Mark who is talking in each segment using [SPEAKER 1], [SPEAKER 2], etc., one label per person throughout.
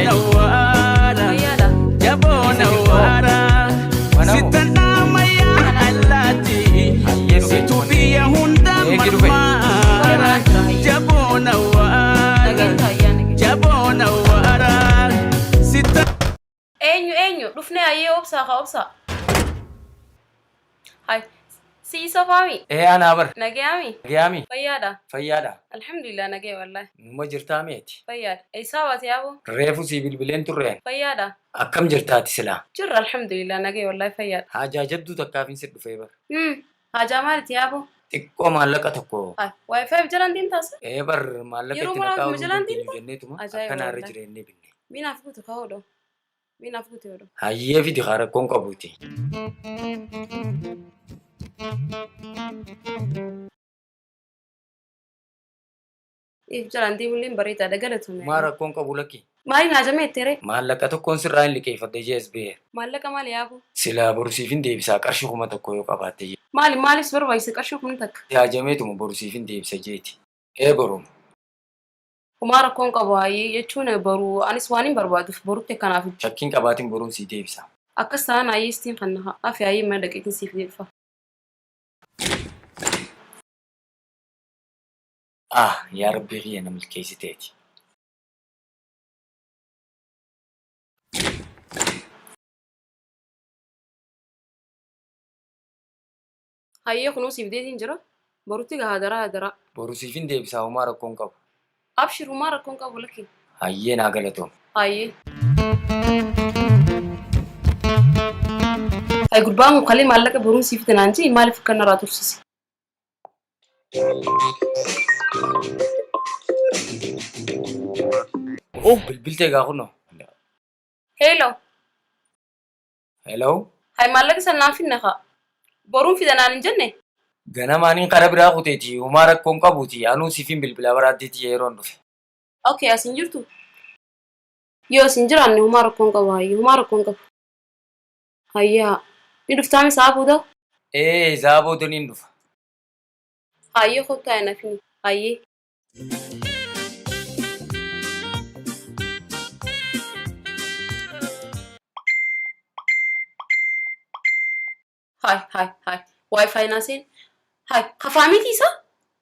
[SPEAKER 1] Jaboona waara,
[SPEAKER 2] Fayyaadha.
[SPEAKER 1] jaboona waara. Sitan ammayyaa allaatti,
[SPEAKER 3] Hayyee dhufe.
[SPEAKER 1] situ biyya hunda
[SPEAKER 3] Eegi dhufe.
[SPEAKER 1] marmaara. Jaboona waara,
[SPEAKER 2] Nageenya ayyaa nageenya.
[SPEAKER 1] jaboona waara. Sitan.
[SPEAKER 2] Eenyu eenyu dhufnee ayyee obsaa kaa obsaa. Hai si isa faami.
[SPEAKER 3] Ee anaa bar.
[SPEAKER 2] Nagayaami.
[SPEAKER 3] Nagayaami.
[SPEAKER 2] Fayyaadha.
[SPEAKER 3] Fayyaadha.
[SPEAKER 2] Alhamdulillah nagaya wallahi.
[SPEAKER 3] Numa jirtaa meeti.
[SPEAKER 2] Fayyaadha. Eessaa baate yaaboo?
[SPEAKER 3] Reefu sii bilbileen turreen.
[SPEAKER 2] Fayyaadha.
[SPEAKER 3] Akkam jirtaati silaa?
[SPEAKER 2] Jirra alhamdulillah nagaya wallahi fayyaadha.
[SPEAKER 3] Haajaa jabduu takkaafin si dhufee bar.
[SPEAKER 2] Haajaa maaliti yaaboo?
[SPEAKER 3] Xiqqoo maallaqa tokko.
[SPEAKER 2] Hai wifi jalaan deemtaas?
[SPEAKER 3] Ee bar maallaqa
[SPEAKER 2] Yeroo
[SPEAKER 3] itti
[SPEAKER 2] muraasa
[SPEAKER 3] naqaa ooluu
[SPEAKER 2] jalaan
[SPEAKER 3] dandeenyu
[SPEAKER 2] deemta?
[SPEAKER 3] jenneetuma
[SPEAKER 2] Ajaa'iba
[SPEAKER 3] akkana irra
[SPEAKER 2] wallahi.
[SPEAKER 3] jireennee binne.
[SPEAKER 2] Minaaf guutu kaa'uudho. Minaaf guutu yoo
[SPEAKER 3] Hayyee fidi haa rakkoon qabuuti.
[SPEAKER 2] If jalaan deemulleen bareedaadha galatoome.
[SPEAKER 3] Maa rakkoon qabu lakki.
[SPEAKER 2] Maaliin haajamee itteere?
[SPEAKER 3] Maallaqa tokkoon sirraa hin liqeeffadhe JSBR.
[SPEAKER 2] Maallaqa maali yaaboo?
[SPEAKER 3] Silaa borusiif hin deebisaa qarshii 1000 yoo qabaatte.
[SPEAKER 2] Maali maaliif si barbaachise qarshii 10,000?
[SPEAKER 3] Haajameetuma borusiif hin deebisa jeeti. Ee boru.
[SPEAKER 2] Homaa rakkoon qabu hayyee jechuun boru anis waan hin barbaaduuf borutti akkanaaf.
[SPEAKER 3] Shakkiin qabaatiin boruun sii deebisa.
[SPEAKER 2] Akkas taanaan hayyee istiin fanna hafe hayyee mana dhaqeetiin siif deebifa.
[SPEAKER 3] Ah yaa rabbii kiyya na milkeessiteeti.
[SPEAKER 2] Hayyee kunuu siif deetiin jira. Borutti gaa hadaraa hadaraa.
[SPEAKER 3] Boru siifin deebisaa homaa rakkoon qabu.
[SPEAKER 2] Abshir homaa rakkoon qabu lakki.
[SPEAKER 3] Hayyee naa galatoom.
[SPEAKER 2] Hayyee. Hay gurbaan kun kalee maallaqa boruun siif fida naan jee maaliif akka narraa tursiise?
[SPEAKER 3] Bilbiltee gaa kunoo.
[SPEAKER 2] Hello.
[SPEAKER 3] Hello.
[SPEAKER 2] Hay maallaqa san naan finne kaa. Boruun fida naan hin jenne?
[SPEAKER 3] Ganamaaniin kara biraa kuteeti homaa rakkoon qabuuti anuu siifin bilbilaa baraatteeti yeroon dhufe.
[SPEAKER 2] Okay as hin jirtu? Yoo as hin jiraanne homaa rakkoon qabu hayyee homaa rakkoon qabu. Hayyee haa. Ni dhuftaami sa'a booda?
[SPEAKER 3] Ee sa'a booda niin dhufa.
[SPEAKER 2] Hayyee kottaa hin hafini. Hayyee. Hai hai hai wifi naa seen hai kafaa miti isa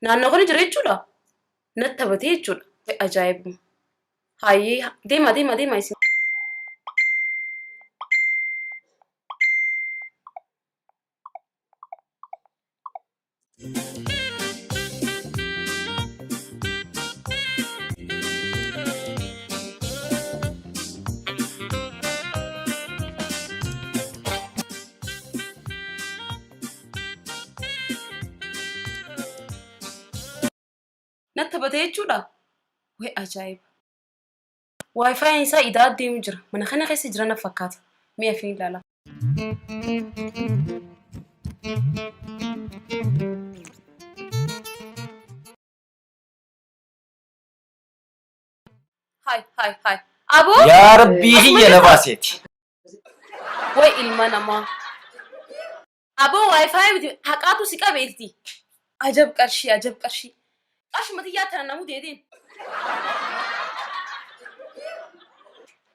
[SPEAKER 2] naannoo kana jira jechuudha natti taphatee jechuudha ajaa'ibuma hayyee deema deema deema isin. Natti taphatee jechuudha. Way ajaa'iba. Wifi isaa idaa deemu jira. Mana kana keessa jira na fakkaata. Mee afiin ilaala. Hai hai hai. Aboo.
[SPEAKER 3] Yaa rabbii kiyya na baaseeti.
[SPEAKER 2] Way ilma namaa. Aboo wifi miti haqaatu si qabeetti. Ajab qarshii ajab qarshii. Qarshuma tiyyaa tana namuu deebiin.